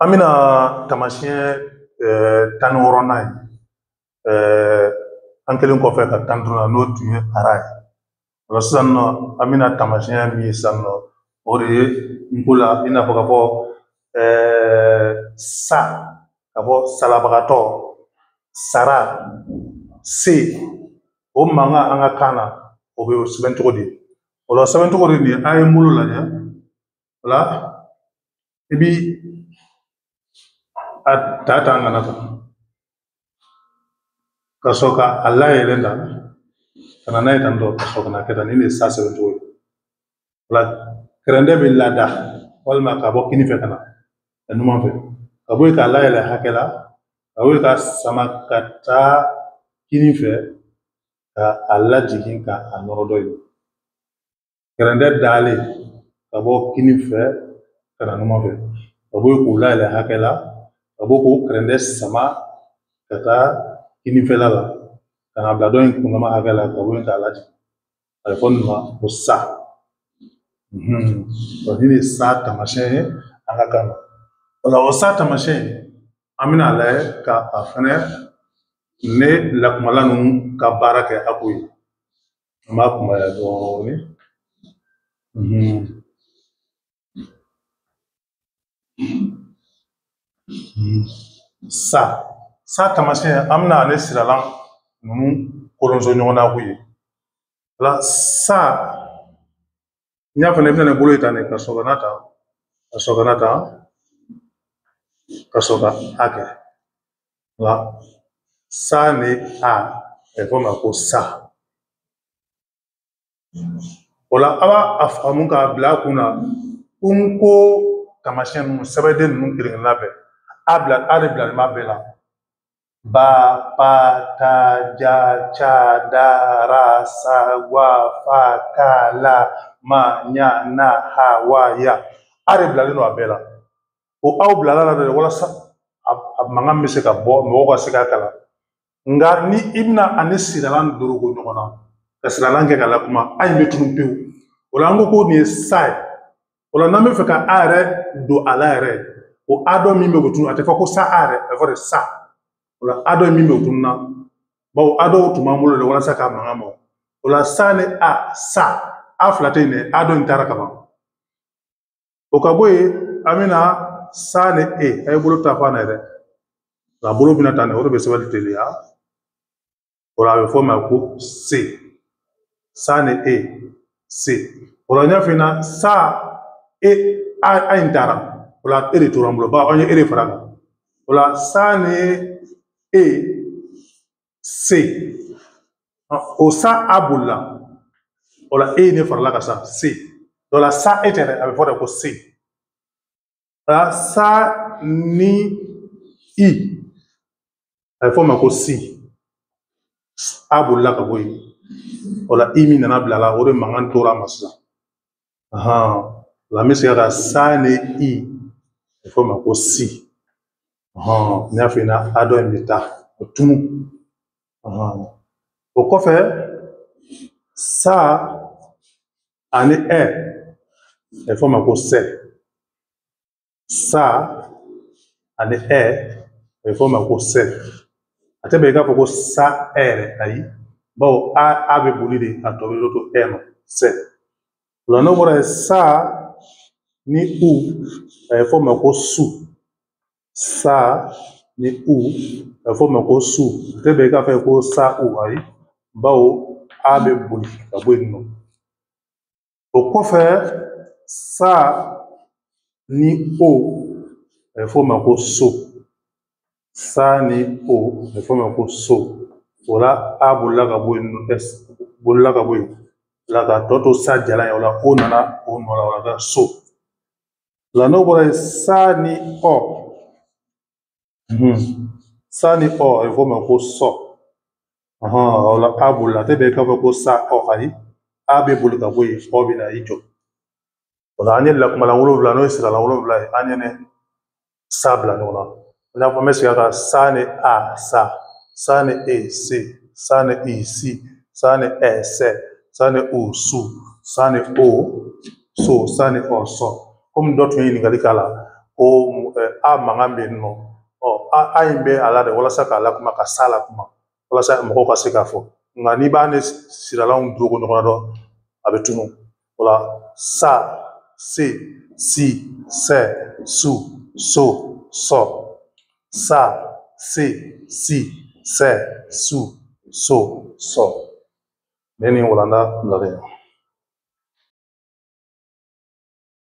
An bɛna taamasiyɛn 16nan ye. An kɛlen kɔfɛ ka 15nan n'o tun ye ara ye. O la sisan nɔ an bɛna taamasiyɛn min ye sisan nɔ o de ye n ko la i n'a fɔ ka fɔ sa ka fɔ salabagatɔ sara se o mankan an ka kan na o bɛ sɛbɛn cogo di? O la sɛbɛn cogo de nin ye an ye n bolo lajɛ o la i bi a ta tan ka na tan ka sɔrɔ ka a layɛlɛn tan ka na n'a ye tan tɔ ka sɔrɔ ka na kɛ tan nin de ye sa sɛbɛn cogo ye. O la kɛrɛndɛ bɛ lada walima ka bɔ kini fɛ ka na numan fɛ ka bɔ yen k'a layɛlɛ hakɛ la ka bɔ yen ka sama ka taa kini fɛ ka a lajigin ka a nɔrɔ dɔ ye. Kɛrɛndɛ dalen ka bɔ kini fɛ ka na numan fɛ ka bɔ yen k'o layɛlɛ hakɛ la ka bɔ k'o kɛrɛndɛ sama ka taa kinifɛla la ka na bila dɔ in kundama hakɛ la ka bɔ yen k'a lajigin. A bɛ fɔ nin ma ko sa. Nin de ye sa taamasiyɛn ye an ka kan na. O la o sa taamasiyɛn an bɛna a lajɛ ka a fɛnɛ ne lakumala ninnu ka baara kɛ a ko ye. An b'a kunbaya dɔɔnin. Sa taamasiyɛn an bɛna ale siralan ninnu kolonso ɲɔgɔn na k'u ye. O la sa n y'a fɔ ne bɛna ne bolo ye tan de ka sɔrɔ ka na tan ka sɔrɔ ka na tan ka sɔrɔ ka a kɛ. O la sa ni a a bɛ fɔ o ma ko sa. O la a b'a a faamu k'a bila a kun na ko n ko taamasiyɛn ninnu sɛbɛnden ninnu kelen kelenna bɛɛ a bila a de bilalen b'a bɛɛ la. Ba, pa, ta, ja, ca, da, ra, sa, gwa, fa, ka, la, ma, ɲa, na, ha, wa, ya. A de bilalen don a bɛɛ la. O aw bilala la de walasa a mankan bɛ se ka bɔ mɔgɔw ka se k'a kalan. Nka ni i bɛna ani siralan dorogo ɲɔgɔn na ka siralan kɛ ka lakuma a in bɛ tunun pewu. O la an ko ko nin ye sa ye. O la n'an bɛ fɛ ka a yɛrɛ don a la yɛrɛ o a dɔ min bɛ o tunu a tɛ fɔ ko sa a yɛrɛ a bɛ fɔ de sa. O la a dɔ min bɛ o tunun na bawo a dɔw tun b'an bolo de walasa k'a mankan bɔ. O la sa ni a sa a fila tɛ yen dɛ a dɔ in taara ka ban. O ka bɔ yen an bɛna sa ni e a ye bolo ta fan na yɛrɛ. A bolo bɛna tan de o de bɛ sɛbɛnni teliya. O la a bɛ fɔ o ma ko se. Sa ni e se. O la n y'a f'i ɲɛna sa e a in taara. O la e de tora an bolo bawo an ye e de fara a kan. O la sa ni e se. O sa a bolila. O la e ne farala kan sa se. O la sa e tɛ dɛ a bɛ fɔ de ko se. O la sa ni i a bɛ fɔ o ma ko si. A bolila ka bɔ yen. O la i min nana bila a la o de mankan tora a ma sisan. O la an bɛ segin ka sa ni i a bɛ fɔ o ma ko si. N y'a f'i ɲɛna a dɔ in bɛ taa o tunun. O kɔfɛ sa ani ɛ a bɛ fɔ o ma ko sɛ. Sa ani ɛ a bɛ fɔ o ma ko sɛ. A tɛ bɛn i k'a fɔ ko sa ɛ yɛrɛ ayi bawo a bɛ boli de a tɔ bɛ to ɛ ma sɛ. O la n'o bɔra yen sa ni u a bɛ fɔ o ma ko su. Sa ni u a bɛ fɔ o ma ko su. A tɛ bɛn i k'a fɔ ko sa u ayi bawo a bɛ boli ka bɔ yen nɔ. O kɔfɛ sa ni o a bɛ fɔ o ma ko so. Sa ni o a bɛ fɔ o ma ko so. O la a bolila ka bɔ yen nɔ bolila ka bɔ yen. O la k'a tɔ to sa jalan ye o la o nana o nɔ la o la ka so. O la n'o bɔra yen sa ni ɔ sa ni ɔ a bɛ fɔ o ma ko sɔ. O la a bolila a tɛ bɛn i k'a fɔ ko sa ɔ ayi a bɛ boli ka bɔ yen ɔ bɛ na i jɔ. O la an ye lakumalan 7 n'o ye siralan 7 ye an ye ne sa bila ɲɔgɔn na. I n'a fɔ n bɛ segin a kan sa ni a sa sa ni e se sa ni i si sa ni ɛ sɛ sa ni u su sa ni o so sa ni ɔ sɔ. Komi dɔ tun ye ɲininkali k'a la Ko a mankan bɛ yen nɔ. Ɔ, a in bɛ a la de walasa k'a lakuma, ka sa lakuma, walasa mɔgɔw ka se k'a fɔ. Nka n'i b'a ni siralanw dogo ɲɔgɔn na dɔrɔn, a bɛ tunun. O la, sa, se, si, sɛ, su, so, sɔ. Sa, se, si, sɛ, su, so, sɔ. Nin ye nin walanda bilalen ye.